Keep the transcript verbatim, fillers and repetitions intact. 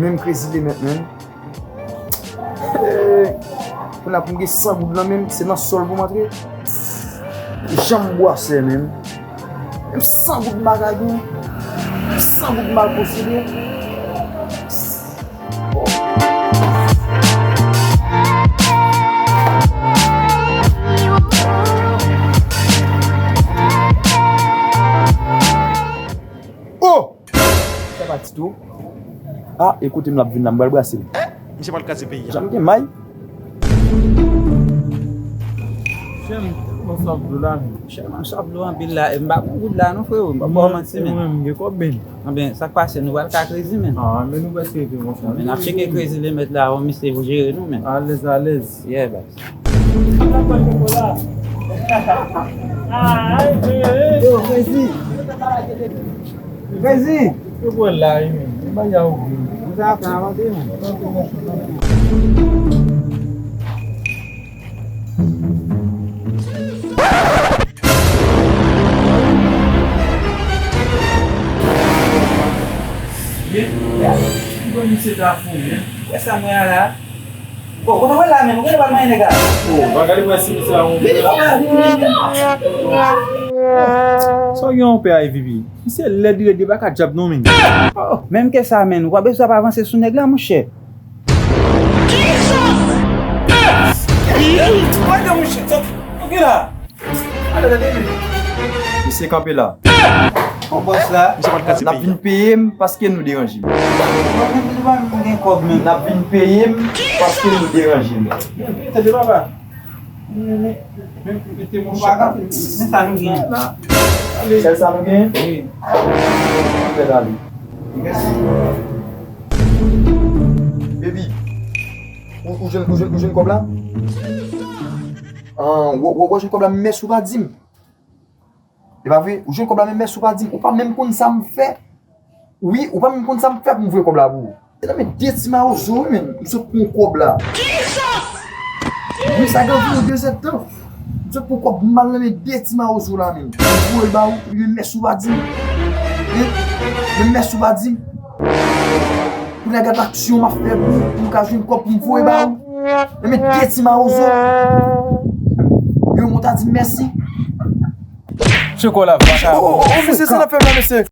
Menm Crazy Limit, menm. Kounye a pou m gen san goud lan menm, se nan sòl pou m antre. Janm bwasè menm. Menm san goud m pa ka gen. San goud m pa posede. Oh! Sa pa ti tou. Ah, e kote m l ap vin la, m pral brase l. Misye pral kraze peyi a. Jan m gen may. Chè m, tèlman swaf dlo la, men. Chè m, m swaf dlo anpil la, e m pa gon goud la non, frero, m pa ba w manti, men. Mwen menm, m gen kòb, men. Anben, sa k pase, nou pral ka Crazy, men. Ah, men nou prèske rive, monchè. Men n ap tcheke Crazy Limit la, yon misye pou jere nou, men. Alèz, alèz. Yeah, baz. Yo, Crazy. Crazy. Yo, bwè la, wi, men. Yo, ba y a ouvri. Ou sa fè avanse, men. Bon, misye ta fou, men. Wè sa mwen a la. Bon, kote w la menm? Ou genlè pral manyen nèg la? Oh, pa gade mwen si misye la, on. Vini, papa, vini, vini, vini. Sa w gen yon pè a, E V P? Misye lèd, li rèd, li pa ka djab non, men. Oh, menm ke sa, men, ou pa bezwen ap avanse sou nèg la, monchè. Misye kanpe la. Bon, bòs la, n ap vin peye m paske nou deranje m. N ap vin peye m paske nou deranje m. Men sa nou gen. Sèl sa nou gen? Wi. Fè l ale. Mèsi. Baby, ou, ou jwenn, ou jwenn, ou jwenn kòb la? Ah, w, w, w jwenn kòb la, men mèsi ou pa di m. E pa vre? Ou jwenn kòb la, men mèsi ou pa di m. Ou pa menm konn sa m fè. Wi, ou pa menm konn sa m fè pou m voye kòb la pou ou. Se nan men de ti mawozo, wi, men m sot pran kòb la. Wi, sa gen anviwon de zèdtan. M sot pran kòb m al nan men de ti mawozo la, men. M voye l ba ou, epi men mèsi ou pa di m. Hein? Men mèsi ou pa di m. Kounye a gad aksyon m ap fè pou ou, pou m ka jwenn kòb pou m voye ba ou. Men de ti mawozo. Yo, mwen ta di mèsi. Chokola vagabon. Oh, oh, oh, mesye, sa n ap fè la, mesye.